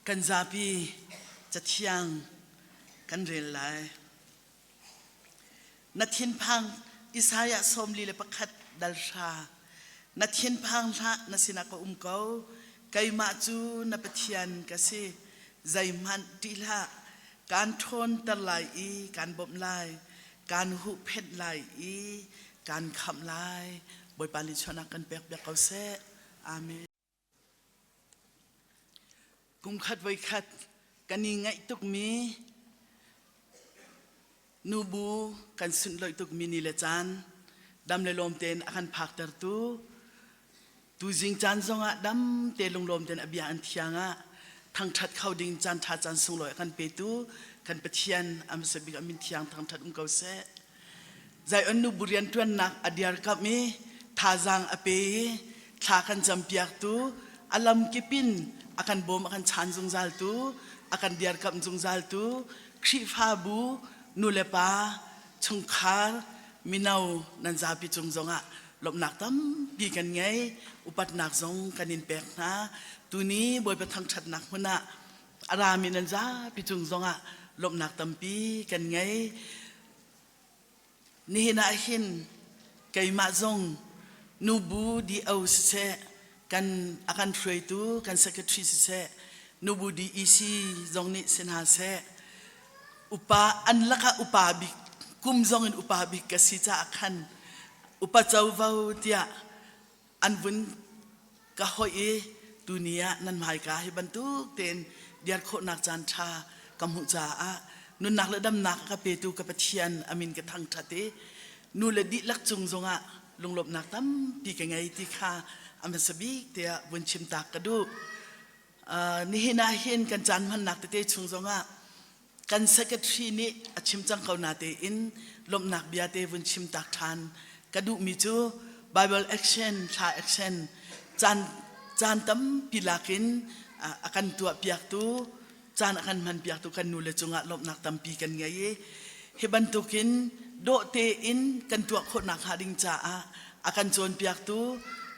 Kan zapi cathiang kan rel lai. Na thinphang Isaiah 41 dal hra. Na thinphang hlah na sinah ka um ko. Keimah cu na Pathian ka si. Zeihmanh ṭih hlah. Kaan ṭhawnter lai i kaan bawmh lai. Kaan huhphenh lai i kaan khamh lai. Bawipa nih chuahnak kan pek piak ko seh. Amen. Kumkhat voikhat kan i ngaih tukmi nubu kan sunhlawih tukmi ni le caan dam le lawm tein a kan phaktertu tuzing caan zongah dam te lunglawm tein a bia an thiang ah thangṭhat kho ding caan ṭha caan sunglawi a kan petu kan Pathian a hmasa bik a min thiang thangṭhat um ko seh. Zion nubu rianṭuannak a diarkamh i thazaang a pe i thla kan campiaktu, a lamkip in a kan bawm a kan chaan zungzaltu, a kan diarkamh zungzaltu, Khrihfabu nulepa, chungkhar, mino nan zapi cung zongah lawmhnak tampi kan ngei, upatnak zong kan in pek hna. Tuni Bawipa thangṭhatnak hmun ah a rami nan zapi cung zongah lawmhnak tampi kan ngei. Nihin ah hin keimah zong nubu DO siseh, kan a kan hruaitu kan secretary siseh, nubu DEC zong nih si hna seh, upa an lakah upa bik kum zong in upa bik ka si caah khan upa covo tiah an vun ka hoih i tuni ah nan hmaika hi bantuk tein diar khawhnak caan ṭha ka hmuh caah nunnak le damnak a ka petu ka Pathian a min ka thangṭhat i nu le dihlak cung zongah lunglawmhnak tampi ka ngei ti kha a hmasa bik tiah vun chim tak ka duh. Uh, nihin ah hin kan caan hmannak tete chung zongah kan secretary nih a chim cang ko na tein lawmhnak bia te vun chim tak ṭhan ka duhmi cu Bible action thla action caan caan tampi lakin a kan tuah piaktu caan a kan hman piaktu kan nu le cungah lawmhnak tampi kan ngei i hi bantukin dawh tein kan tuah khawhnak hnga ding caah a kan cawnpiaktu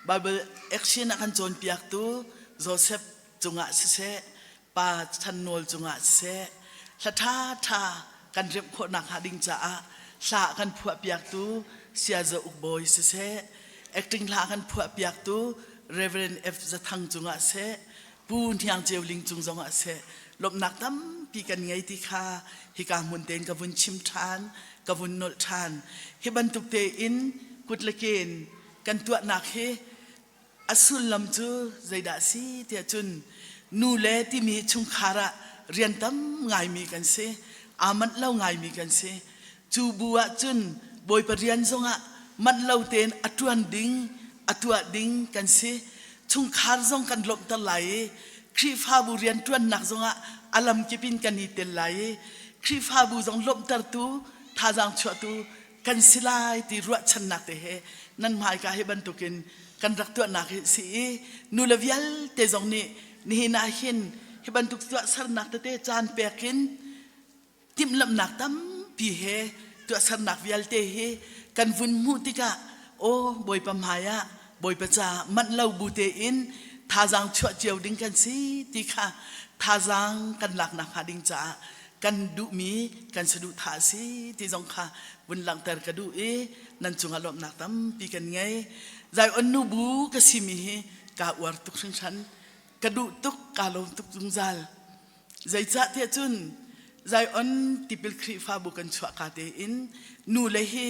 Bible action a kan cawnpiaktu Joseph cungah siseh pa chan nawl cungah siseh hla ṭhaṭha kan remh khawhnak hnga ding caah hla kan phuah piaktu Siaza Uk Bawi siseh acting hla kan phuah piaktu Reverend F Zathang cungah seh Pu Hniang Ceu Ling cung zongah seh lawmhnak tampi kan ngei ti kha hika hmun tein ka vun chim ṭhan ka vun nolh ṭhan hi bantuk tein kut le ke in kan tuahnak hi A sullam cu zeidah a si tiah cun nu le timi chungkhar ah rian tam ngaimi kan si, aa manh lo ngaimi kan si. Cu bu ah cun Bawipa rian zongah manh lo tein a ṭuan ding, a tuah ding kan si. Chungkhar zong kan lawmhter lai i Khrihfabu rianṭuannak zongah a lamkip in kan i tel lai i Khrihfabu zong lawmhtertu, thazaang chuahtu kan si lai ti ruahchannak te he nan hmaika hi bantukin kan rak tuahnak hi si i nule vialte zong nih nihin ah hin hi bantuk tuahsernak tete caan pek in timhlamhnak tampi he tuahsernak vialte hi kan vun hmuh tikah aw Bawipa hmai ah Bawipa ca manh lo bu tein thazaang chuah cio ding kan si ti kha thazaang kan laknak hnga ding caah kan duhmi kan saduhthah a si ti zong kha vun langhter ka duh i nan cungah lawmhnak tampi kan ngei. Zion nubu ka simi hi kaa uar tuk hringhran. Ka duh tuk, kaa lawm tuk zungzal. Zeicah tiah cun Zion tipil Khrihfabu kan chuahka tein nu le hi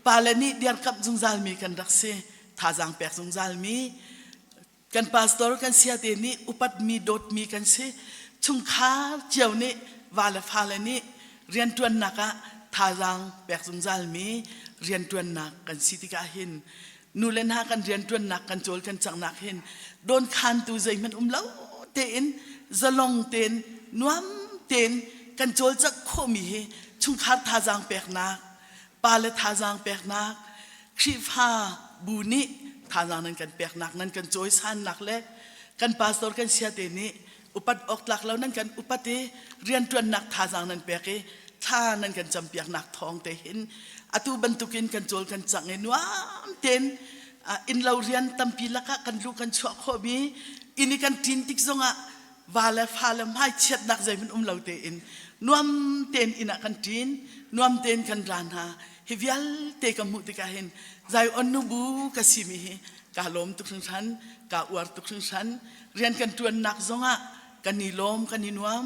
pale nih diarkamh zungzalmi kan rak si, thazaang pek zungzalmi Kan pastor kan siate nih upatmi dawtmi kan si. Chungkhar cio nih va le fale nih rianṭuannak ah thazaang pek zungzalmi rianṭuannak kan si tikah hin nu le hna kan rianṭuannak kan cawl kan canghnak hin dawnkhantu zeihmanh um lo tein zalong tein nuam tein kan cawlcangh khawhmi hi chungkhar thazaang peknak pale thazaang peknak Khrihfa bu nih thazaang nan kan peknak nan kan cawisannak le kan pastor kan siate nih upat awk tlak lo nan kan upat i rianṭuannak thazaang nan pek i thla nan kan campiaknak thawng te hin atu bantukin kan cawl kan cang i nuam tein innlo rian tampi lakah kan luh kan chuah khawhmi inn i kan ṭin tik zongah. va le fa le hmaichiatnak zeihmanh um lo tein nuam tein inn ah kan ṭin, nuam tein kan ra hna. Hi vialte ka hmuh tikah hin Zion nubu ka simi hi kaa lawm tuk hringhran, kaa uar tuk hringhran. Rian kan ṭuannak zongah kan i lawm, kan i nuam.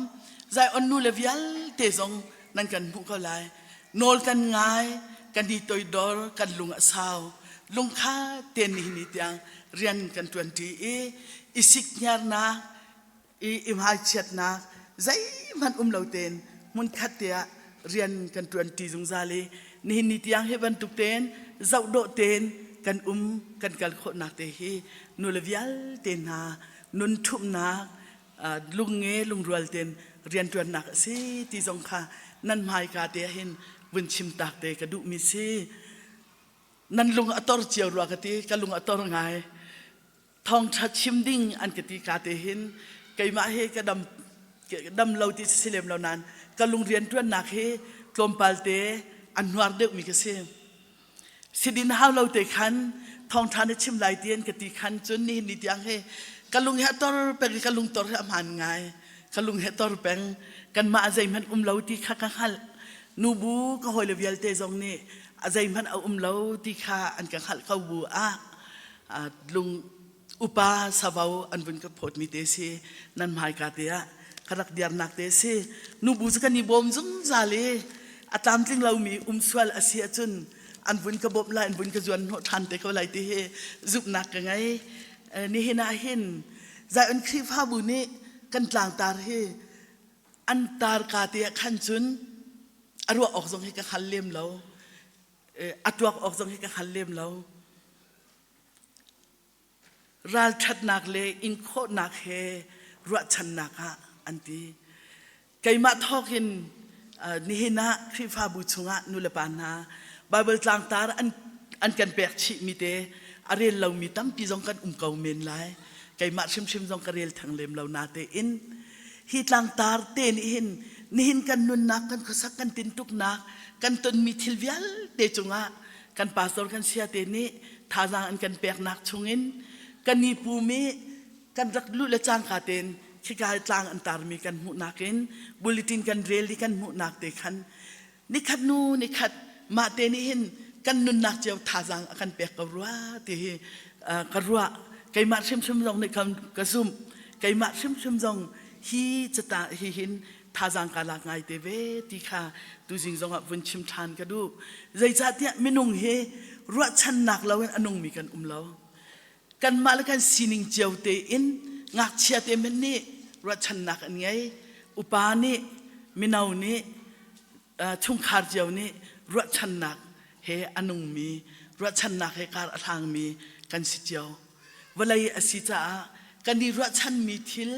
Zion nu le vialte zong nan kan hmuh ko lai. Nawl kan ngai, kan i toidor, kan lung a sau. Lungkha tein nihin ni tiang rian kan ṭuanṭi i i sikhngiarnak, i i hmaichiatnak zeihmanh um lo tein hmunkhat te ah rian kan ṭuanṭi zungzal i nihin ni tiang hi bantuk tein zohdawh tein kan um kan kal khawhnak te hi nule vialte hna nun ṭhumhnak lungnge lungrual tein rianṭuannak a si ti zong kha nan hmaika te ah hin vun chim tak te ka duhmi si. Nan lung a tor cio rua ka ti, ka lung a tor ngai. Thawngṭha chim ding an ka ti ka te hin keimah hi ka dam dam lo ti si lem lo nain ka lung rianṭuannak hi tlawmpal te an hnuar deuhmi ka si. Sidin hau lo te khan thawngṭha na chim lai ti an ka ti khan cun nihin ni tiang hi ka lung hi a tor peng i ka lung tor hi a hmaan ngai. Ka lung hi a tor peng. Kanmah zeihmanh um lo ti kha ka hngalh. Nubu ka hawile vialte zong nih a zeihmanh a um lo ti kha an ka hngalh ko bu ah lung upa savo an vun ka phawtmi te si nan hmaika te ah ka rak diarnak te si nubu cu kan i bawm zungzal i a tlamtling lomi um sual a si ahcun an vun ka bawmh lai an vun ka zuan hnawh ṭhan te ko lai ti hi zumhnak ka ngei nihin ah hin Zion Khrihfabu nih kan tlangtar hi an tar ka te ah khan cun a ruah awk zong hi ka hngal lem lo a tuak awk zong hi ka hngal lem lo Ralṭhatnak le inkhawhnak he ruahchannak ah an ti. Keimah thawk in nihin ah Khrihfabu chungah nulepa hna Baibal tlangtar an, an kan pek chihmi te a rel lomi tampi zong kan um ko men lai. Keimah hrimhrim zong ka rel theng lem lo natein hi tlangtar te nih hin nihin kan nunnak kan khuasak kan tintuknak kan tonmi thil vialte cungah kan pastor kan sia te nih thazaang an kan peknak chungin kan i pum i kan rak luh le cangka tein khika tlang an tarmi kan hmuhnak in bulletin kan rel i kan hmuhnak te khan nikhat nu nikhat mah te nih hin kan nunnak cio thazaang a kan pek ko rua ti hi ka ruah. Keimah hrimhrim zong nih ka zumh. Keimah hrimhrim zong hi cata hi hin thazaang ka lak ngai te ve ti kha tuzing zongah vun chim ṭhan ka duh. Zeicahtiah minung hi ruahchannak loin a nungmi kan um lo. Kanmah le kan sining cio tein ngakchia te hmanh nih ruahchannak an ngei. Upa nih, mino nih, chungkhar cio nih ruahchannak he a nungmi, ruahchannak he kar a hlangmi kan si cio. Vawlei a si caah kan i ruahchanmi thil,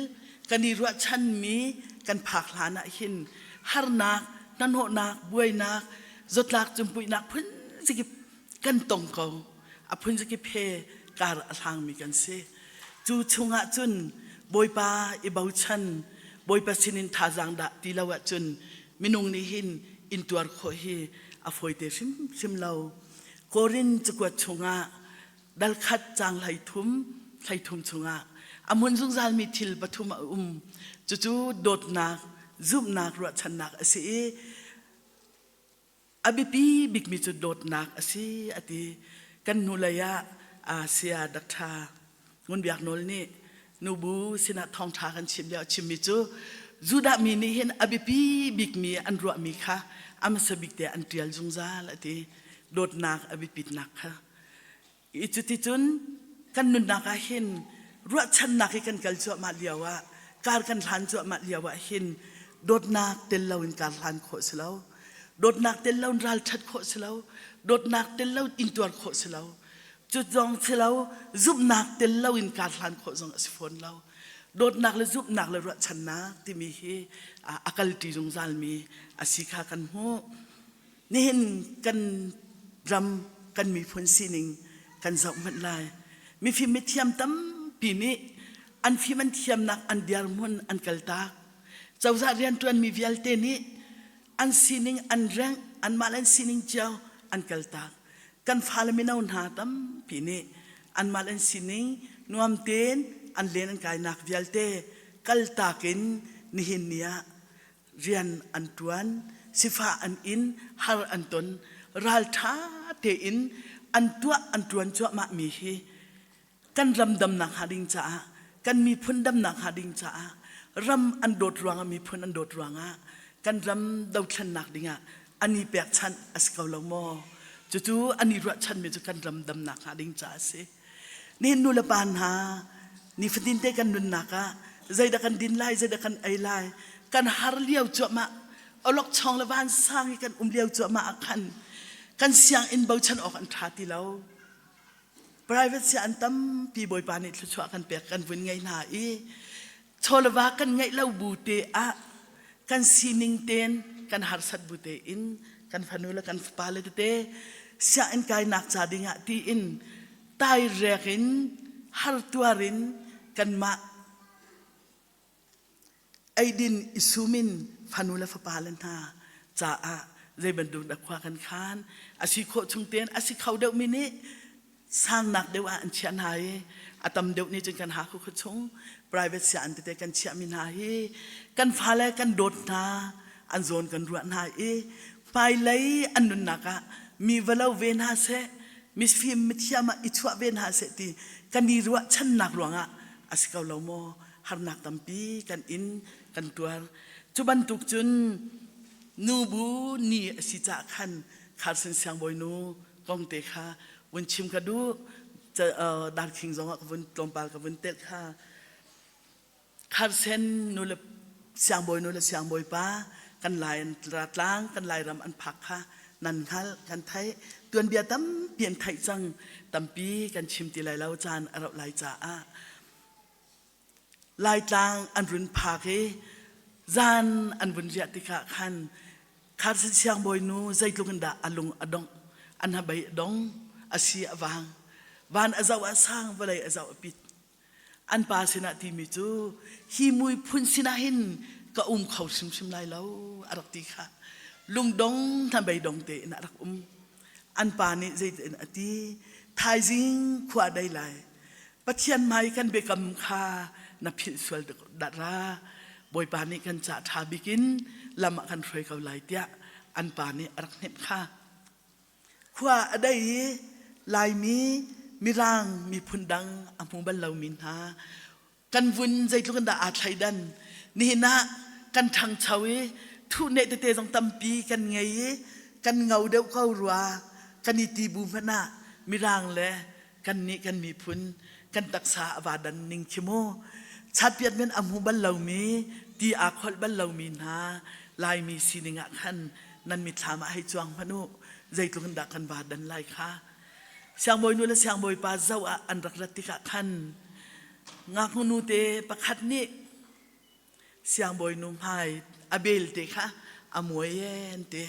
kan i ruahchanmi kan phak hlan ah hin harnak, hnahnawhnak, buainak, zawtlak cumpuihnak phun zakip kan tong ko. A phun zakip he kar a hlangmi kan si. Cu chungah cun Bawipa i bochan, Bawipa sinin thazaang dah ti lo ahcun minung nih hin intuar khawh hi a fawite hrimhrim lo. Korin cakuat chungah dal khat caang 13 13 chungah a hmun zungzalmi thil pathum a um. Cucu dawtnak, zumhnak, ruahchannak a si i a biapi bikmi cu dawtnak a si a ti. Kan hnulei ah Asia Doctor Ngun Biak Nawl nih nubu sinah thawngṭha kan chim lio a chimmi cu Judah mi nih hin a biapi bikmi an ruahmi kha a hmasa bik te an ṭial zungzal a ti. Dawtnak a biapitnak kha. I cuticun kan nunnak ah hin ruahchannak i kan kal cuahmah lio ah kar kan hlan cuahmah lio ah hin dawtnak tel loin kar hlan khawh si lo. Dawtnak tel loin ralṭhat khawh si lo. Dawtnak tel lo intuar khawh si lo. Cu zong si lo, zumhnak tel loin kar hlan khawh zong a si fawn lo. Dawtnak le zumhnak le ruahchannak timi hi a kalṭi zungzalmi a si kha kan hmuh. Nihin kan ram kan miphun sining kan zoh hmanh lai. Mifim mithiam tampi nih an fim an thiamnak an dirhmun an kaltak. Cozah rianṭuanmi vialte nih an sining an rengh, anmah le an sining cio an kaltak. Kan fale mino hna tampi nih anmah le an sining nuam tein an len an kainak vialte. kaltak in nihin ni ah rian an ṭuan, sifah an in, har an ton, ralṭha tein an tuah an ṭuan cuahmah mi hi kan ram damnak hnga ding caah kan miphun damnak hnga ding caah ram an dawt ruangah miphun an dawt ruangah kan ram dothlennak dingah an i pekchanh a si ko lo maw? Cucu an i ruahchanmi cu kan ram damnak hnga ding caah a si. Nihin nu le pa hna nifatin te kan nunnak ah zeidah kan din lai zeidah kan ei lai kan har lio cuahmah awlokchong le vansang i kan um lio cuahmah ah khan kan sianginn bochan awk an ṭha ti lo. Private sianginn tampi Bawipa nih thluachuah kan pek kan vun ngei hna i chawleva kan ngeih lo bu te ah kan sining ten kan harsat bu tein kan fanu le kan fapa le tete sianginn kainak ca dingah tiin tairek in hartuar in kanmah eidin i sum in fanu le fapa le hna caah zei bantuk dah khua kan khan a si khawh chung tein a si kho deuhmi nih sangnak deuh ah an chiah hna i a tam deuh nih cun kan ha khu chung private sianginn tete kan chiahmi hna hi kan fale kan dawt hna an zawn kan ruah hna i hmailei an nunnak ah mi va lo ve hna seh mifim mithiam ah i chuah ve hna seh ti kan i ruahchannak ruangah a si ko lo maw harnak tampi kan in kan tuar cu bantuk cun nubu ni a si cah khan Carson siangbawinu kong te kha vun chim ka duh darkhing zongah ka vun tlawmpal ka vun telh kha Carson nu le siangbawi nu le siangbawipa kan lai an tlang kan lairam an phak kha nan hngalh kan theih tuanbia tampi an theih cang tampi kan chim ti lai lo caan a rauh lai caah Laitlang an run phak i zan an vun riah tikah khan Carson siangbawinu zeitluk in dah a lung a dongh, a hnabei a dong, a si a vang. Van a zoh ah sang, vawlei a zoh a pit. An pa sinah timi cu hi muiphun sinah hin ka um kho hrimhrim lai lo a rak ti kha. Lungdong hnabei dong tein a rak um. An pa nih zeitin a ti, thaizing khua dei lai. Pathian hmai kan biakam kha na philh sual dah ra Bawipa nih kan ca ṭha bik in lam ah kan hruai ko lai tiah an pa nih a rak hnemh kha. Khua a dei i Laimi Mirang miphun dang a hmu bal lomi hna kan vun zeitluk in dah aa thleidan nihin ah kan ṭhangcho i thuhneh tete zong tampi kan ngei i kan ngo deuh ko rua kan i ti bu hmanh ah Mirang le kannih kan miphun kan taksa a va dan ning khi mu chatpiat men a hmu bal lomi ti aa kholh bal lomi hna Laimi sining ah khan nan mitthlam ah hei cuang hmanh u zeitluk in dah kan va dan lai kha siangbawinu le siangbawipa zoh ah an rak rat tikah khan ngaknu nu te pakhat nih siangbawinu hmai a belte kha a muai en te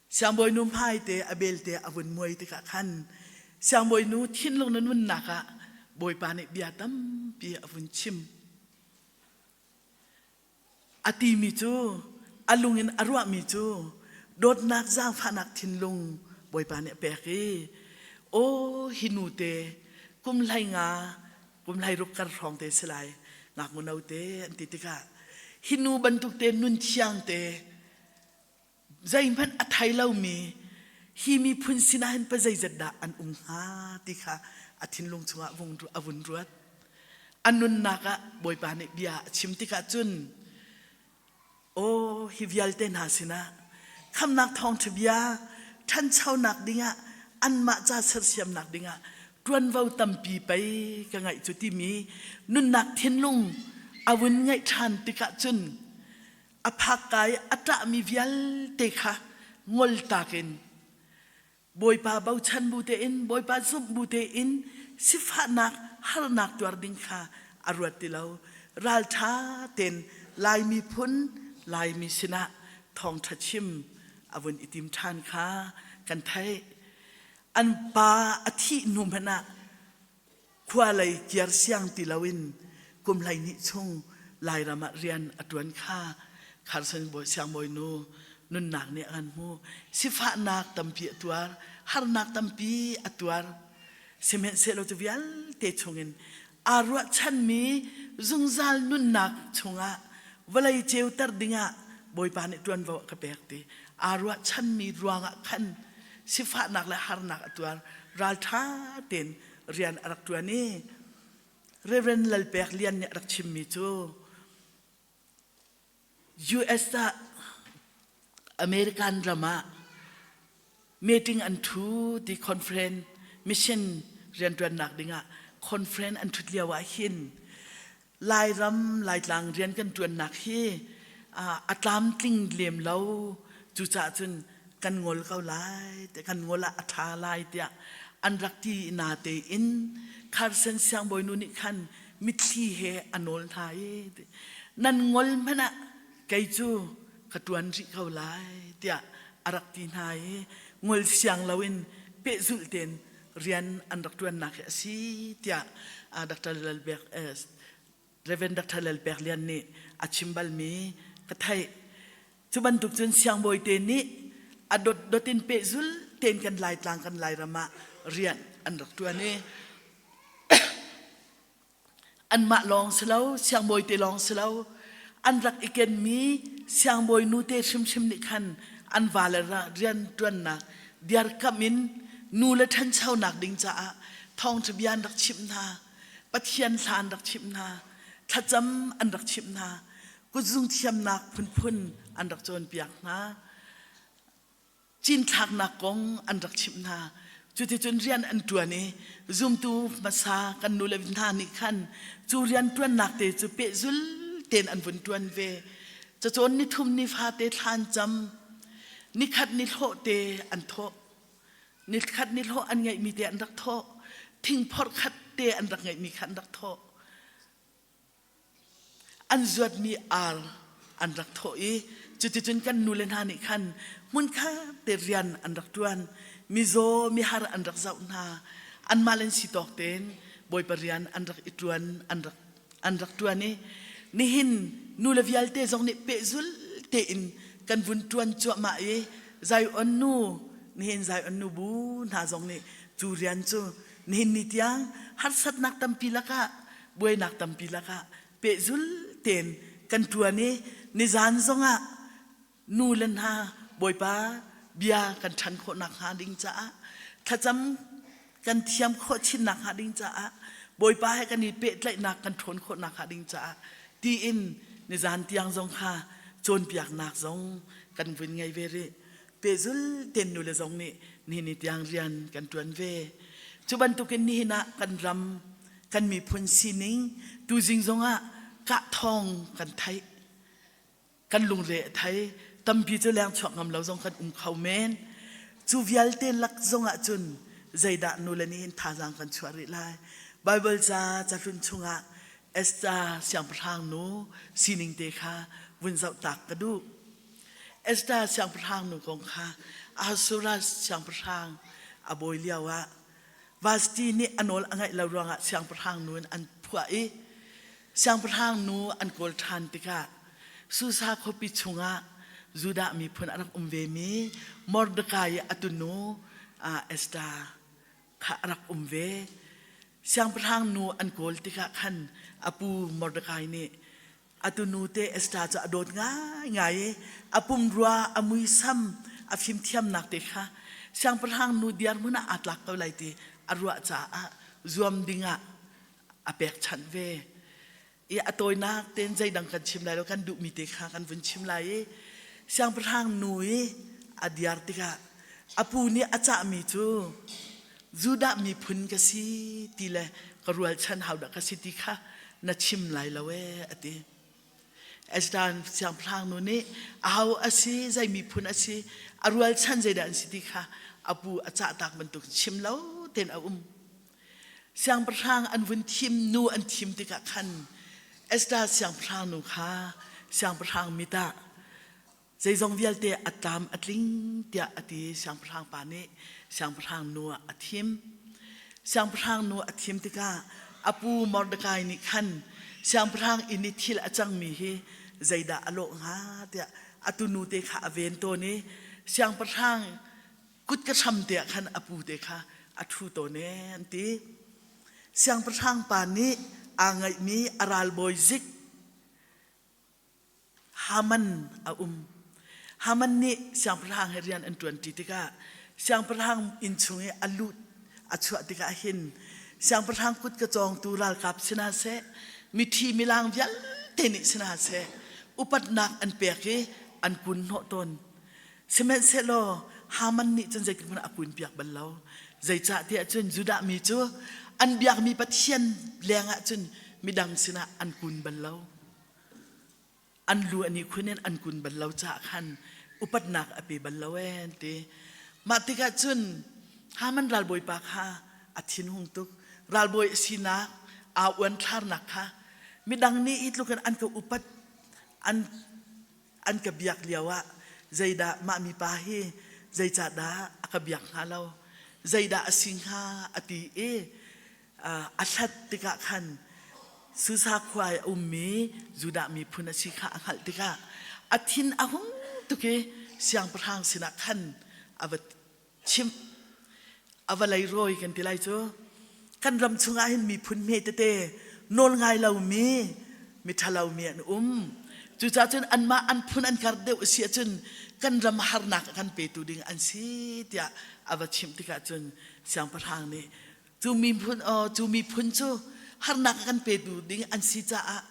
Siangbawinu hmaite a belte a vun muai tikah khan siangbawinu thinlung na nunnak ah Bawipa nih bia tampi a vun chim. A timi cu a lung in a ruahmi cu dawtnak zaangfahnak thinlung Bawipa nih a pek i aw hi nu te kum hlei nga kum hlei ruk kar hrawng te si lai ngaknu no te an ti tikah hi nu bantuk te nun thiang te zeihmanh a thei lomi hi miphun sinah hin pa zeizat dah an um hnga ti kha a thinlung chungah a vun ruat. A nunnak ah Bawipa nih bia a chim tikah cun aw hi vialte hna sinah khamnak thawngṭha bia ṭhanchonak dingah anmah ca sersiamnak dingah ṭuanvo tampi pei ka ngaih cu timi nunnak thinlung a vun ngeih ṭhan tikah cun a phakka i a ṭahmi vialte kha ngoltak in Bawipa bochan bu tein Bawipa zumh bu tein sifahnak harnak tuar ding kha a ruat ti lo ralṭha tein Lai miphun Laimi sinah thawngṭha chim a vun i tim ṭhan kha kan theih an pa a thih hnu hmanh ah Khua lei kiar siang ti loin kum 12 chung Lairam ah rian a ṭuan kha Carson siangbawinu nunnak nih a kan hmuh. Sifahnak tampi a tuar, harnak tampi a tuar. Sihmanhsehlaw cu vialte chungin Aa ruahchanmi zungzal nunnak chungah vawlei ceuter dingah Bawipa nih ṭuanvo a ka pek ti aa ruahchanmi ruangah khan sifahnak le harnak a tuar ralṭha tein rian a rak ṭuan i Reverend Lalpek Lian nih a rak chimmi cu US ah American ram ah meeting an ṭhu ti conference mission rianṭuannak dingah conference an ṭhut lio ah hin Lairam Laitlang rian kan ṭuannak hi a tlamtling lem lo cucaah cun kan ngol ko lai kan ngol ah a ṭha lai tiah an rak ti na tein Carson siangbawinu nih khan mitthli he a nawl hna i nan ngol hmanh ah kei cu ka ṭuan rih ko lai tiah a rak ti hna i ngol siang loin pehzulh tein rian an rak ṭuannak hi a si tiah Dr. Lalbek Reverend Dr. Lalpek Lian nih a chim balmi ka theih. Cu bantuk cun siangbawi te nih a dotdot in pehzul tein kan Laitlang kan Lairam ah rian an rak ṭuan i anmah lawng si lo, siangbawi te lawng si lo, an rak i kenmi siangbawi nu te hrimhrim nih khan an vale rian ṭuannak diarkamh in nu le ṭhanchonak ding caah thawngṭha bia an rak chimh hna. Pathian hla an rak chimh hna, thlacam an rak chimh hna, kutzung thiamnak phunphun an rak cawnpiak hna, cinthlaknak kong an rak chimh hna. Cuticun rian an ṭuan i zumtu hmasa kan nule hna nih khan cu rian ṭuannak te cu pehzul tein an vun ṭuan ve. Cacawn nithum nifate thla an cam, nikhat nihlawh te an thawh. Nikhat nihlawh an ngeihmi te an rak thawh. Thingphorh khat te an rak ngeihmi kha an rak thawh. An zuatmi ar an rak thawh i cuticun kan nule hna nih khan hmunkhat te rian an rak ṭuan. Mizaw, mihar an rak zoh hna. Anmah le an si tawk tein Bawipa rian an rak i ṭuan, an rak an rak ṭuan i nihin nule vialte zong nih pehzul tein kan vun ṭuan cuahmah i Zion nu nihin Zion nu bu hna zong nih cu rian cu nihin ni tiang harsatnak tampi lakah buainak tampi lakah pehzul tein kan ṭuan i nizan zongah nu le hna Bawipa bia kan ṭhan khawh nakhnga ding caah thlacam kan thiam khawh chin nakhnga ding caah Bawipa he kan i pehtlaihnak kan ṭhawn khawh nakhnga ding caah tiin nizan tiang zong kha cawnpiaknak zong kan vun ngei ve rih. Pehzul ten nule zong nih nihin ni tiang rian kan ṭuan ve. Cu bantukin nihin ah kan ram kan miphun sining tuzing zongah kah thawng kan theih. Kan lungre a thei. Tampi cu leng chuak ngam lo zong kan um kho men. Cu vialte lak zong ah cun zeidah nule nih hin thazaang kan chuah rih lai. Baibal ca cahlun chungah Esther siangpahrang nu sining te kha vun zoh tak ka duh. Esther siangpahrang nu kong kha Ahasuerus siangpahrang a bawi lio ah Vashti nih a nawl a ngaih lo ruangah siangpahrang nu in an phuah i Siangpahrang nu an kawl ṭhan tikah Susa khuapi chungah Judah miphun a rak um vemi Mordekai i a tunu Esther kha a rak um ve. Siangpahrang nu an kawl tikah khan a pu Mordekai nih a tunu te Esther cu a dawt ngaingai i a pumrua a muisam a fimthiamnak te kha siangpahrang nu dirhmun ah aa tlak ko lai ti a ruah caah zuam dingah a pekchanh ve i a tawinak tein zeidang kan chim lai lo kan duhmi te kha kan vun chim lai i siangpahrang nu i a diar tikah a pu nih a cahmi cu Judah miphun ka si ti le ka rualchan haudah ka si ti kha na chim lai lo ee a ti. Esther siangpahrang nu nih aho a si zei miphun a si a rualchan zeidah an si ti kha a pu a cahtak bantuk chim lo tein a um. Siangpahrang an vun thim nu an thim tikah khan Esther siangpahrang nu kha siangpahrang mit ah zeizong vialte a tlam a tling tiah a ti siangpahrang pa nih siangpahrang nu ah a thim. Siangpahrang nu a thim tikah a pu Mordekai nih khan siangpahrang inn i thil a cangmi hi zeidah a lawh hnga tiah a tunu te kha a ven tawn i siangpahrang kut ka hram te ah khan a pu te kha a ṭhu tawn ee an ti. Siangpahrang pa nih aa ngaihmi a ralbawi zik Haman a um. Haman nih siangpahrang he rian an ṭuanṭi tikah siangpahrang inn chung i a lut a chuah tikah hin siangpahrang kut ka cawngtu ralkap si hna seh, mithi milang vialte nih si hna seh, upatnak an pek i an kun hnawh tawn. Sihmanhsehlaw Haman nih cun zeitik hmanh a kunpiak bal lo. Zeicah tiah cun Judah mi cu an biakmi Pathian lengah cun midang sinah an kun bal lo. An lu an i khun in an kun bal lo caah khan upatnak a pe bal lo ee an ti. Mah tikah cun Haman ralbawipa kha a thinhung tuk. Ralbawi a sinak, aa uanthlarnak kha midang nih hi tluk in an ka upat, an an ka biak lio ah zeidah mah mipa hi zeicahdah a ka biak hnga lo zeidah a si hnga a ti i a hlat tikah khan Susa khua i a ummi Judah miphun a si kha a hngalh tikah a thin a hung tuk i siangpahrang sinah khan a va chimh. A va leirawi kan ti lai cu. Kan ram chungah hin miphun hme tete nawl ngai lomi miṭhalomi an um. Cucaah cun anmah an phun an kar deuh a si ahcun kan ram harnak a kan petu ding an si tiah a va chimh tikah cun siangpahrang nih Cu miphun, cu miphun cu harnak a kan petu ding an si caah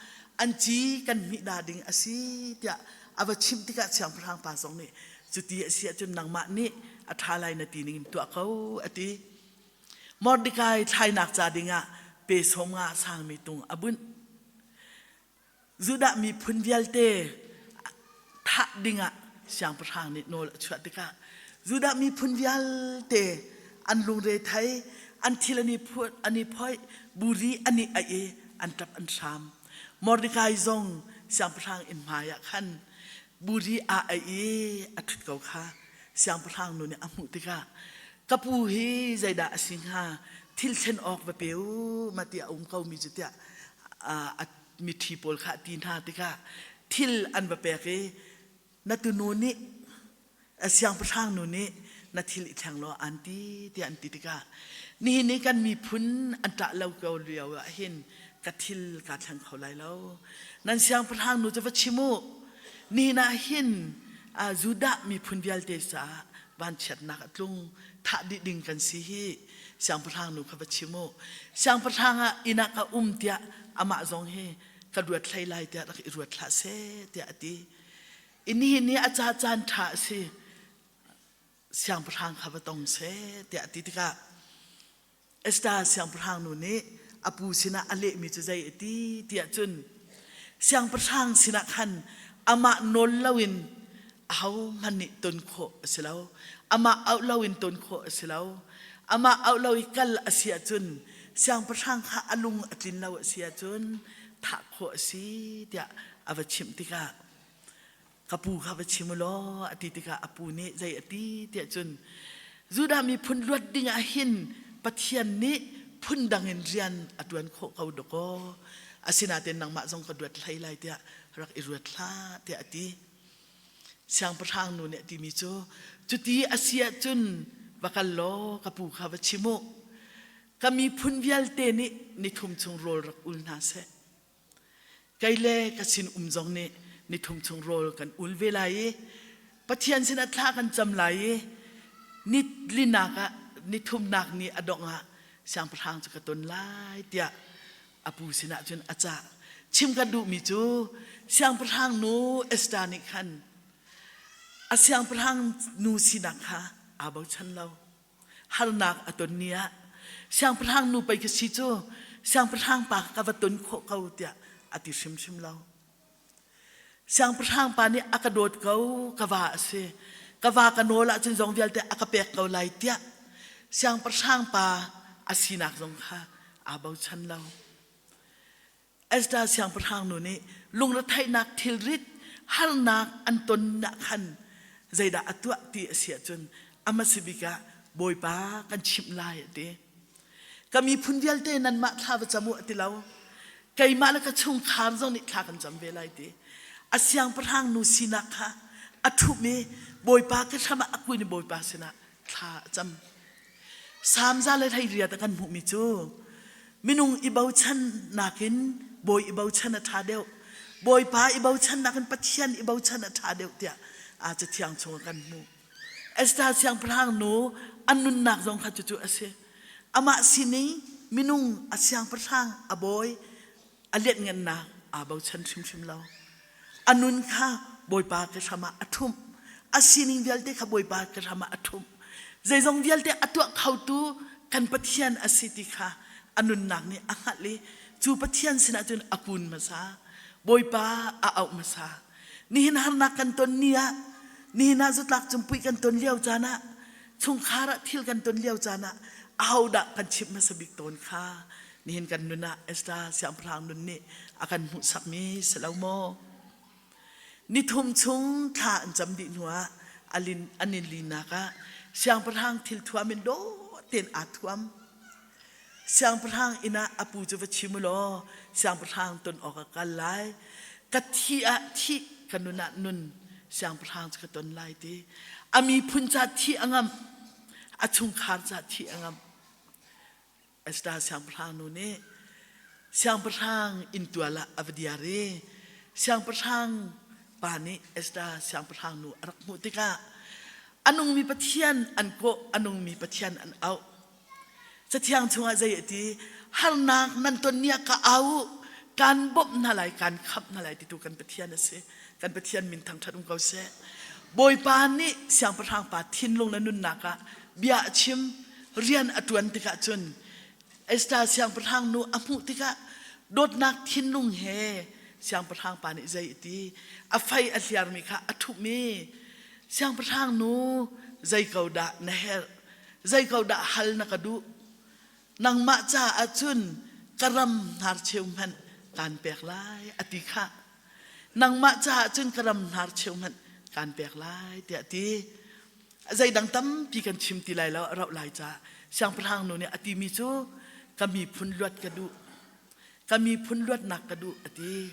an ci kan hmih da ding a si tiah a va chimh tikah siangpahrang pa zong nih cuti a si ahcun nangmah nih a ṭha lai na ti ning in tuah ko a ti. Mordekai thlainak ca dingah pe sawm nga sangmi tung a bunh. Judah miphun vialte thah dingah siangpahrang nih nawl a chuah tikah Judah miphun vialte an lungre thei, an thil an i phuat, an i phoih, buri an i aih i an ṭap an hram. Mordekai zong siangpahrang inn hmaiah khan buri aa aih i a ṭhut ko kha siangpahrang nu nih a hmuh tikah ka pu hi zeidah a si hnga thil thlen awk va pe u ma ti a um ko mi cu tiah a mithi pawl kha a ti hna tikah thil an va pek i na tunu nih siangpahrang nu nih na thil i thleng law an ti tiah an ti tikah nihin ni kan miphun an ṭah lo ko lio ah hin ka thil kaa thleng kho lai lo nan siangpahrang nu cu va chim u nihin ah hin Judah miphun vialte caah vanchiatnak a tlung thah dih ding kan si hi siangpahrang nu kha va chim u siangpahrang ah inn ah ka um tiah amah zong hi ka ruat hlei lai tiah rak i ruat hlah seh tiah a ti i nihin ni a ca caan ṭha a si siangpahrang kha va tong seh tiah a ti tikah Esther siangpahrang nu nih a pu sinah a lehmi cu zei a ti tiah cun siangpahrang sinah khan amah nawl loin ahohmanh nih ton khawh a si lo. Amah auh loin ton khawh a si lo. Amah auh lo i kal a si ahcun siangpahrang kha a lung a tlin lo a si ahcun thah khawh a si tiah a va chimh tikah ka pu kha va chim u law a ti tikah a pu nih zei a ti tiah cun Judah miphun luat ding ah hin Pathian nih phundang in rian a ṭuan khawh ko dawkaw asinain nangmah zong ka duat hlei lai tiah rak i ruat hlah tiah a ti. Siangpahrang nu nih a timi cu cuti a si ahcun va kal law ka pu kha va chim u. Ka miphun vialte nih nithum chung rawl rak ul hna seh. Kei le ka sinum zong nih nithum chung rawl kan ul ve lai i Pathian sinah thla kan cam lai i ni linak ah nithumnak ni a dongh ah siangpahrang cu ka ton lai tiah a pu sinah cun a cah. Chim kan duhmi cu siangpahrang nu Esther nih khan a siangpahrang nu sinak kha aa bochan lo. Harnak a ton ni ah siangpahrang nu pei ka si cu siangpahrang pa ka va ton khawh ko tiah a ti hrimhrim lo. Siangpahrang pa nih a ka dawt ko, ka va a si. Ka va ka nawl ahcun zong vialte a ka pek ko lai tiah siangpahrang pa a sinak zong kha aa bochan lo. Esther siangpahrang nu nih lungretheihnak thilrit harnak an ton ah khan zeidah a tuah ti a si ahcun a hmasa bik ah Bawipa kan chimh lai a ti. Ka miphun vialte nanmah thla va cam u a ti lo. Keimah le ka chungkhar zong nih thla kan cam ve lai ti. A siangpahrang nu sinak kha a ṭhumh i Bawipa ke hram ah a kun i Bawipa sinah thla a cam. Salm za le 18 a kan hmuhmi cu. Minung i bochan nakin bawi i bochan a ṭha deuh. Bawipa i bochan nakin Pathian i bochan a ṭha deuh tiah aa Cathiang chungah kan hmuh. Esther siangpahrang nu an nunnak zong kha cucu a si. Amah sining minung a siangpahrang a bawi a lianhngannak aa bochan hrimhrim lo. A nun kha Bawipa ke hram ah a ṭhumh. A sining vialte kha Bawipa ke hram ah a ṭhumh. Zeizong vialte a tuah khotu kan Pathian a si ti kha a nunnak nih a hngalh i cu Pathian sinah cun a kun hmasa. Bawipa a auh hmasa. Nihin harnak kan ton ni ah, nihin ah zatlak cumpui kan ton lio caan ah, chungkhar ah thil kan ton lio caan ah ahodah kan chimh hmasa bik tawn kha nihin kan nun ah Esther siangpahrang nun nih a kan hmuhsakmi si lo maw? Nithum chung thla an cam dih hnuah alin an in linak ah siangpahrang thil thuam in dawh tein aa thuam. Siangpahrang inn ah a pu cu va chim u law siangpahrang ton awk a kal lai. Ka thi ah thih, ka nun ah nun, siangpahrang cu ka ton lai ti. A miphun ca thih a ngamh, a chungkhar ca thih a ngamh. Esther siangpahrang nu nih siangpahrang inntual ah a va diar i siangpahrang pa nih Esther siangpahrang nu a rak hmuh tikah a nungmi Pathian an kawh, a nungmi Pathian an auh. Cathiang chungah zei a ti? Harnak nan ton ni ah ka au, kaan bawmh hna lai, kaan khamh hna lai titu kan Pathian a si. Kan Pathian min thangṭhat um ko seh. Bawipa nih siangpahrang pa thinlung le nunnak ah bia a chim, rian a ṭuan tikah cun Esther siangpahrang nu a hmuh tikah dawtnak thinlung he siangpahrang pa nih zei a ti? A fei a hliarmi kha a ṭhumh i siangpahrang nu zei ko dah na herh? Zei ko dah hal na ka duh? Nangmah caah cun ka ram hnarcheu hmanh kaan pek lai a ti khah. Nangmah caah cun ka ram hnarcheu hmanh kaan pek lai tiah a ti. Zeidang tampi kan chim ti lai lo a rauh lai caah siangpahrang nu nih a timi cu ka miphun luat ka duh. Ka miphun luatnak ka duh a ti.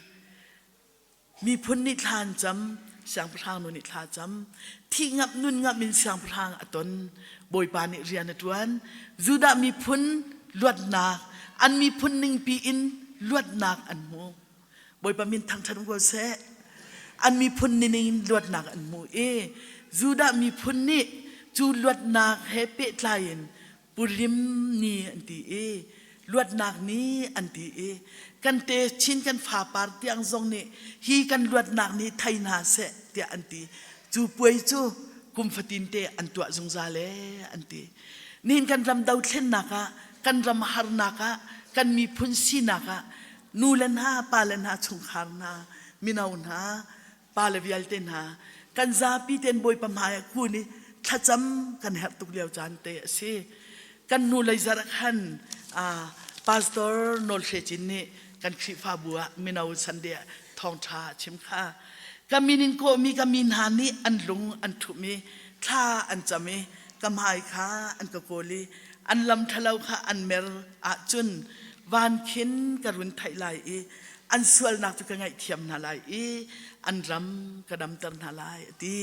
Miphun nih thla an cam, siangpahrang nu nih thla a cam. Thih ngamh nun ngamh in siangpahrang a ton. Bawipa nih rian a ṭuan. Judah miphun luatnak, an miphun ningpi in luatnak an hmu. Bawipa min thangṭhat um ko seh. An miphun ning in luatnak an hmu i Judah miphun nih cu luatnak he pehtlai in Purim ni an ti i luatnak ni an ti i kan te chin kan fapar tiang zong nih hi kan luatnak ni thei hna seh tiah an ti. Cu puai cu kum fatin te an tuah zungzal ee an ti. Nihin kan ram dothlennak ah kan ram harnak ah kan miphun sinak ah nu le hna pa le hna chungkhar hna mino hna pa le vialte hna kan zapi ten Bawipa hmai ah kun i thlacam kan herh tuk lio caan te a si. Kan hnu lei zarh khan Pastor Nawl Hre Cin nih kan Khrihfabu ah mino Sunday ah thawngṭha a chim kha. Ka min in kawhmi ka mi hna nih an lung an ṭhumh i thla an cam i ka hmai kha an ka kawl i an lam ṭhalo kha an mer ahcun van khin ka run theih lai i an sualnak cu ka ngaihthiam hna lai i an ram ka damter hna lai a ti.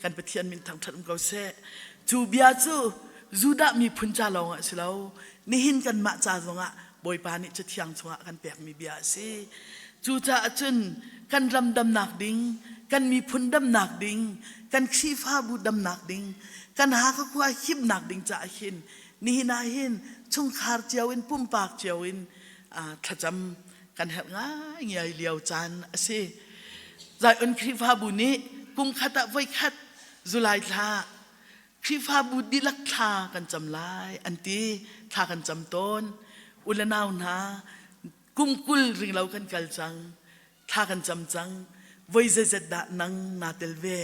Kan Pathian min thangṭhat um ko seh. Cu bia cu Judah miphun ca lawngah a si lo. Nihin kanmah ca zongah Bawipa nih Cathiang chungah a kan pekmi bia a si. Cucaah cun kan ram damnak ding, kan miphun damnak ding, kan Khrihfabu damnak ding, kan Hakha khua himnak ding caah hin nihin ah hin chungkhar cio in pumpak cio in thlacam kan herh ngaingai lio caan a si. Zion Khrihfabu nih kum khat ah voikhat July thla Khrihfabu dihlak thla kan cam lai an ti. Thla kan cam tawn. U le nau hna kum 20 ring lo kan kal cang. Thla kan cam cang. Voi zeizat dah nang naa tel ve?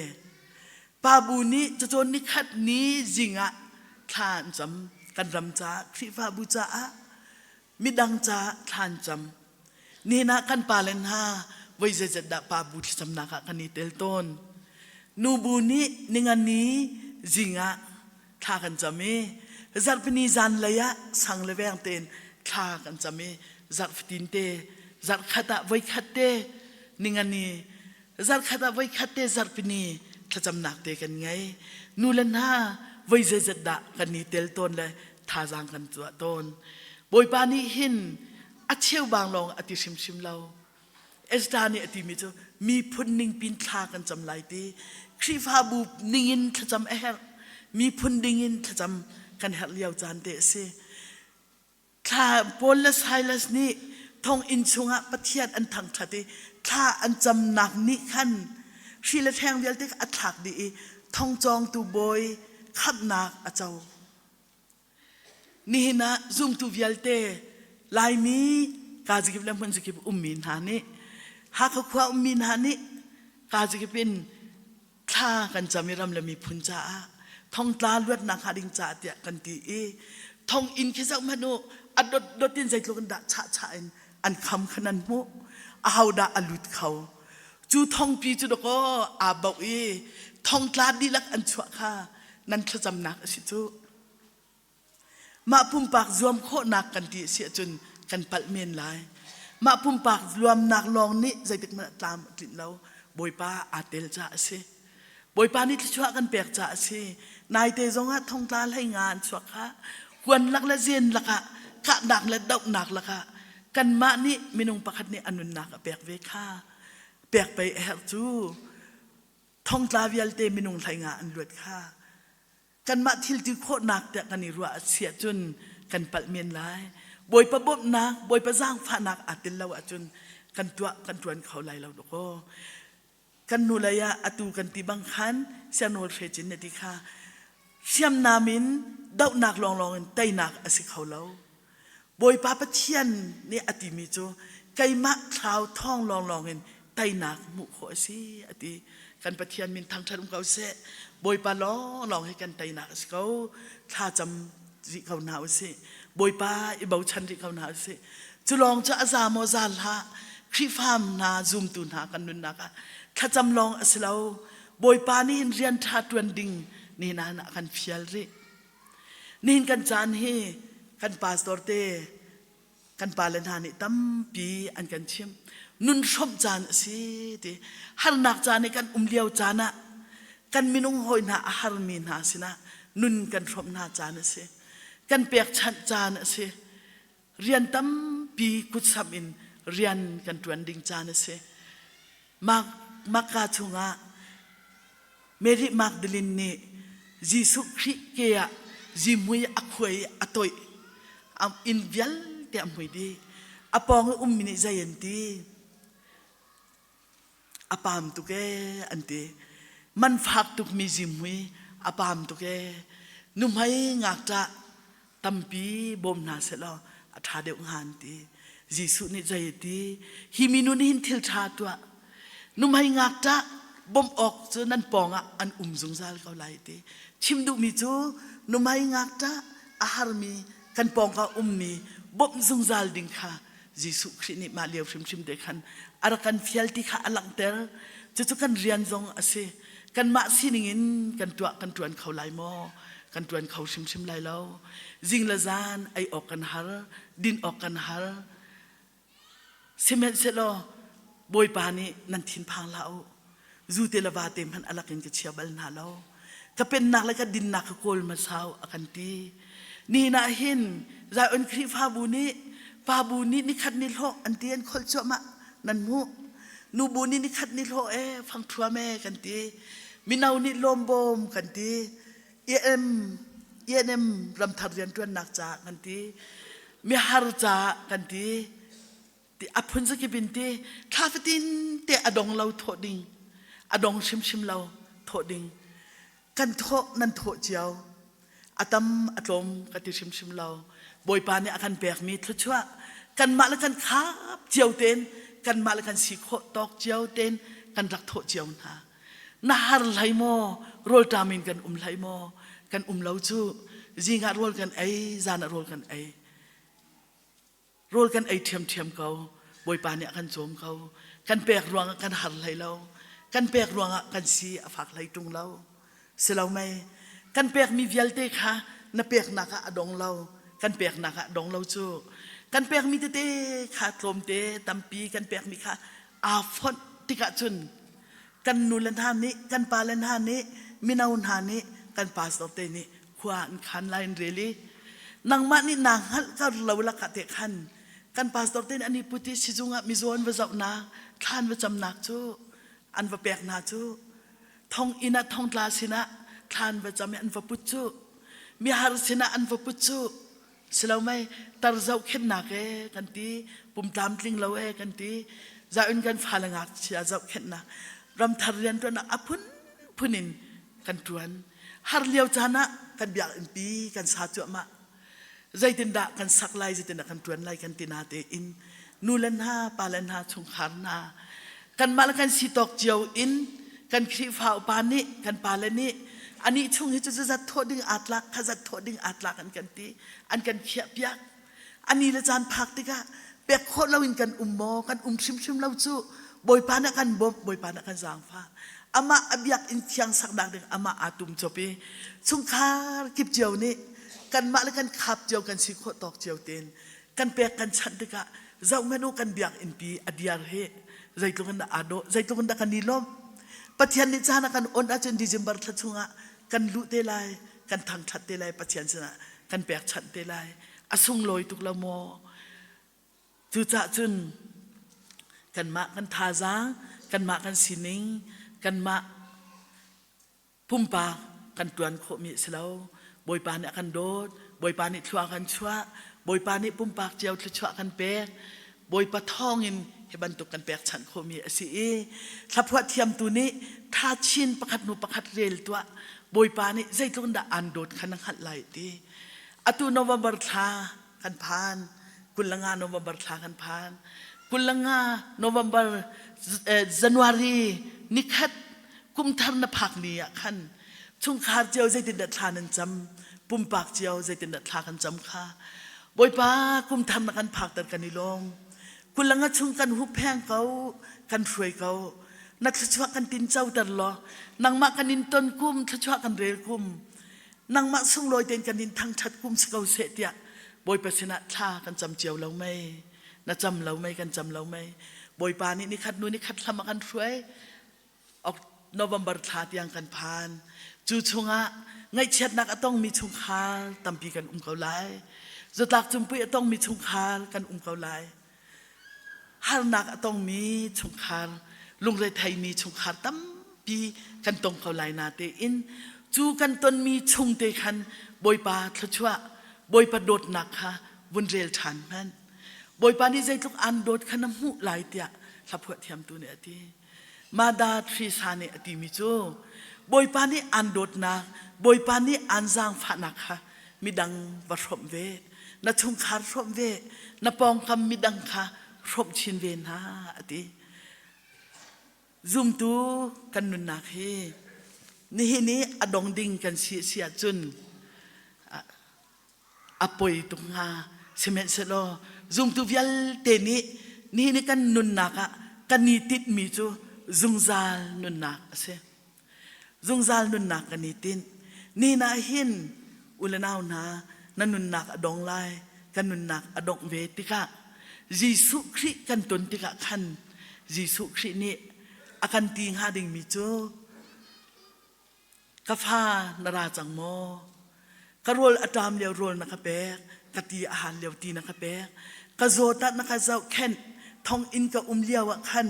Pa bu nih cacawn nikhat ni zing ah thla an cam. Kan ram caah, Khrihfabu caah midang caah thla an cam. Nihin ah kan pale hna voi zeizat dah pa bu thlacamnak ah kan i tel tawn. Nu bu nih ningani zing ah thla kan cam i zarhpini zanlei ah sang le veng tein thla kan cam i zarhfatin te zarhkhat ah voikhat te ningani zarhkhat ah voikhat te zarhpini thlacamnak te kan ngei. Nu le hna voi zeizat dah kan i tel tawn le thazaang kan tuah tawn. Bawipa nih hin. A cheubang lawng a ti hrimhrim lo. Ezra nih a timi cu miphun ningpin thla kan cam lai ti. Khrihfabu ningin thlacam a herh. Miphun dingin thlacam kan herh lio caan te a si. Thla Paul le Silas nih thonginn chungah Pathian an thangṭhat i thla an camnak nih khan hri le hreng vialte kha a thlak dih i thongcawngtu bawi khamhnak a co. Nihin ah zumtu vialte Laimi kazakip le hmunzakip ummi hna nih Hakha khua ummi hna nih kazakip in thla kan cam i ram le miphun caah thongtla luatnak hnga ding caah tiah kan ti i thonginn khi zoh hmanh u a dot dot in zeitluk in dah chah chah in an kham kha nan hmuh aho dah a lut kho cu thongpi cu dakaw aa boh i thongtla dihlak an chuah kha nan thlacamnak a si cu Mah pumpak zuam khawhnak kan ti a si ahcun kan palh men lai. Mah pumpak zuamnak lawng nih zeitik hmanh ah tlam a tlinh lo. Bawipa aa tel caah a si. Bawipa nih thluachuah kan pek caah a si. Naite zongah thongtla hlei nga an chuak kha kuan lak le zen lakah kahnak le dohnak lakah kanmah nih minung pakhat nih a nunnak a pek ve kha pek pei a herh cu thongtla vialte minung hlei nga an luat kha Kanmah thil ti khawhnak tiah kan i ruah a si ahcun kan palh men lai. Bawipa bawmhnak, Bawipa zaangfahnak aa tel lo ahcun kan tuah kan ṭuan kho lai lo dawkaw. Kan hnulei ah atu kan ti bang khan siangnawl hre cin na ti kha hriamnam in dohnak lawnglawng in teinak a si kho lo. Bawipa Pathian nih a timi cu keimah thlau thawng lawnglawng in teinak hmuh khawh a si a ti. Kan Pathian min thangṭhat um ko seh. Bawipa lawnglawng hi kan teinak a si ko. Thlacam rih ko hna usih. Bawipa i bochan rih ko hna usih. Cu lawng cu a za maw za hlah. Khrihfa hna zumtu hna kan nunnak ah thlacam lawng a si lo. Bawipa nih hin rian ṭha ṭuan ding ni hna a kan fial rih. Nihin kan caan hi kan pastor te kan pale hna nih tampi an kan chimh. Nun hrawmh caan a si ti. Harnak caan i kan um lio caan ah kan minung hawi hna a harmi hna sinah nun kan hrawmh hna caan a si. Kan pekchanh caan a si. Rian tampi kutsamh in rian kan ṭuan ding caan a si. Makka chungah Mary Magdalene nih Jesuh Khrih ke ah zihmui a khuai i a toih. Inn vialte a hmui dih. A pawng i ummi nih zei an ti? A paam tuk ee an ti. Man fak tukmi zihmui a paam tuk ee. Nuhmei ngakṭah tampi bawm hna sehlaw a ṭha deuh hnga an ti. Jesuh nih zei a ti? Hi minu nih hin thil ṭha tuah. Nuhmei ngakṭah bawmh awk cu nan pawngah an um zungzal ko lai ti. Chim duhmi cu nuhmei ngakṭah a harmi kan pawngka ummi bawmh zungzal ding kha Jesuh Khrih nih mah lio hrimhrim te khan a rak kan fial ti kha a langhter. Cucu kan rian zong a si. Kanmah sining in kan tuah kan ṭuan kho lai maw? Kan ṭuan kho hrimhrim lai lo. Zing le zan ei awk kan har, din awk kan har. Sihmanhsehlaw Bawipa nih nan thinphang hlah u. Zute le vate hmanh a lakin ka chia bal hna lo. Ka pennak le ka dinnak ka kawl hmasa u a kan ti. Nihin ah hin Zion Khrihfabu nih pa bu nih nikhat ni hlawh an ti an kholh cuahmah nan hmuh. Nu bu nih nikhat ni hlawh e fangṭhuam e kan ti. Mino nih lawmbawm kan ti. EM ENM ramthar rianṭuannak caah kan ti. Mihar caah kan ti. Ti a phun zakip in ti thla fatin te a dong lo thawh ding a dong hrimhrim lo thawh ding kan thawh nan thawh cio a tam a tlawm ka ti hrimhrim lo bawipa nih a kan pekmi thluachuah kanmah le kan khap cio tein kanmah le kan si khawh tawk cio tein kan rak thawh cio hna na har hlei maw rawlṭam in kan um hlei maw kan um lo cu zing ah rawl kan ei zan ah rawl kan ei Rawl kan ei ṭhiamṭhiam ko. Bawipa nih a kan cawm ko. Kan pek ruangah kan har hlei lo. Kan pek ruangah kan si a fak hlei ṭung lo. Si lo mei? Kan pekmi vialte kha na peknak ah a dong lo. Kan peknak ah a dong lo cu. Kan pekmi tete kha tlawmte tampi kan pekmi kha aa fonh tikah cun kan nule hna nih, kan pale hna nih, mino hna nih, kan pastor te nih khua an khan lai an rel i nangmah nih naa hngalh kar lo lakah te khan Kan pastor te nih an i put i sizung ah mizaw an va zohnak, thla an va camnak cu an va pek hna cu thonginn ah thongtla sinah thla an va cam i an va put cu mihar sinah an va put cu silo mei tar zohkhenhnak e kan ti pumtlamtling lo e kan ti zaun kan fale ngakchia zohkhenhnak ramthar rianṭuannak a phunphun in kan ṭuan har lio caan ah kan biakinn pi kan sa cuahmah zeitindah kan sak lai zeitindah kan ṭuan lai kan ti na tein nu le hna pa le hna chungkhar hna kanmah le kan si tawk cio in kan Khrihfa upa nih kan pale nih anih chung hi cu zat thawh ding aa tlak kha zat thawh ding aa tlak an kan ti an kan khiah piak ani le caan phak tikah pek khawh loin kan um maw kan um hrimhrim lo cu Bawipa nih kan bawmh Bawipa nih kan zaangfah amah a biakinn thiang saknak ding amah aa tum cop i chungkhar kip cio nih kanmah le kan khap cio kan si khawh tawk cio tein kan pek kan chanh tikah zohhmanh u kan biakinn pi a diar hi zeitluk in dah aa dawh zeitluk in dah kan i lawmh Pathian nih caan a kan on ahcun December thla chungah kan luh te lai kan thangṭhat te lai Pathian sinah kan pekchanh te lai a sunglawi tuk lo maw cucah cun kanmah kan thazaang kanmah kan sining kanmah pumpak kan ṭuan khawhmi a si lo. Bawipa nih a kan dawt, Bawipa nih thlua a kan chuah, Bawipa nih pumpak cio thluachuah kan pek. Bawipa thawngin hi bantuk kan pekchanh khawhmi a si i thlaphuah thiamtu nih tha chin pakhat hnu pakhat rel tuah Bawipa nih zeitluk in dah aan dawt kha na hngalh lai ti. Atu November thla kan phan 25 November thla kan phan 25 November January nikhat kumthar na phak ni ah khan chungkhar cio zeitindah thla nan cam pumpak cio zeitindah thla kan cam kha Bawipa kumthar na kan phakter kan i lawm 25 chung kan huppheng ko kan hruai ko na thluachuah kan tin coter law nangmah kan in ton kum thluachuah kan rel kum nangmah sunglawi tein kan in thangṭhat kum si ko seh tiah Bawipa sinah thla kan cam cio lo mei na cam lo mei kan cam lo mei Bawipa nih nikhat hnu nikhat hlam a kan hruai November thla tiang kan phan cu chungah ngaihchiatnak a tongmi chungkhar tampi kan um ko lai zatlak cumpui a tongmi chungkhar kan um ko lai harnak a tongmi chungkhar lungretheimi chungkhar tampi kan tong ko lai na tein cu kan tonmi chung te khan Bawipa thluachuah Bawipa dawtnak kha vun rel ṭhan hmanh Bawipa nih zeitluk aan dawt kha na hmuh lai tiah hlaphuah thiamtu nih a ti Mada Teresa nih a timi cu Bawipa nih aan dawtnak Bawipa nih aan zaangfahnak kha midang va hrawmh ve na chungkhar hrawmh ve na pawngkam midang kha hrawmh chin ve hna a ti zumtu kan nunnak hi nihin i a dong ding kan si si ahcun a poi tuk hnga sihmanhsehlaw zumtu vialte nih nihin i kan nunnak ah kan i tinhmi cu zungzal nunnak a si Zungzal nunnak kan i tinh. Ni ah hin u le nau hna na nunnak a dong lai, kan nunnak a dongh ve tikah Jesuh Khrih kan ton tikah khan Jesuh Khrih nih a kan ti hnga dingmi cu ka fa na ra cang maw? Ka rawl a ṭam lio rawl na ka pek, ka ti a han lio ti na ka pek, ka zawt ah na ka zohkhenh, thonginn ka um lio ah khan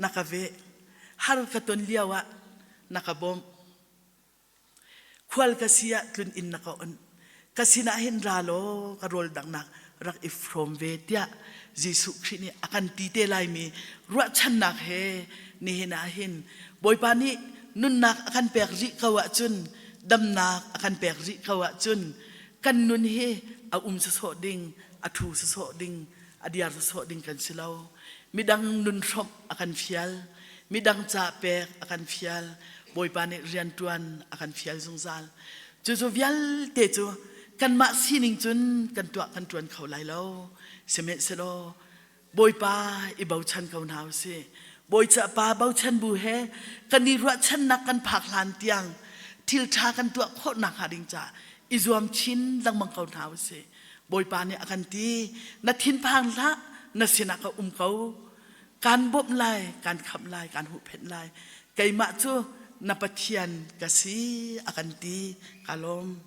na ka veh. Har ka ton lio ah na ka bawmh. Khual ka si ah tlun inn na ka onh. Ka sinah hin ra law ka rawl danghnak rak i hrawm ve tiah Jesuh Khrih nih a kan ti te laimi ruahchannak he nihin ah hin Bawipa nih nunnak a kan pek rih ko ahcun damnak a kan pek rih ko ahcun kan nun hi a um sawsawh ding a thu sawsawh ding a diar sawsawh ding kan si lo midang nun hrawmh a kan fial midang ca pek a kan fial bawipa nih rianṭuan a kan fial zungzal cucu vialte cu kanmah sining cun kan tuah kan ṭuan kho lai lo sihmanhsehlaw bawipa i bochan ko hna usih bawica pa bochan bu he kan i ruahchannak kan phak hlan tiang thil ṭha kan tuah khawh nak hnga ding caah i zuam chin lengmang ko hna usih Bawipa nih a kan ti, na thinphang hlah, na sinah ka um ko. Kaan bawmh lai, kaan khamh lai, kaan huhphenh lai. Keimah cu na Pathian ka si, a kan ti. Ka lawm.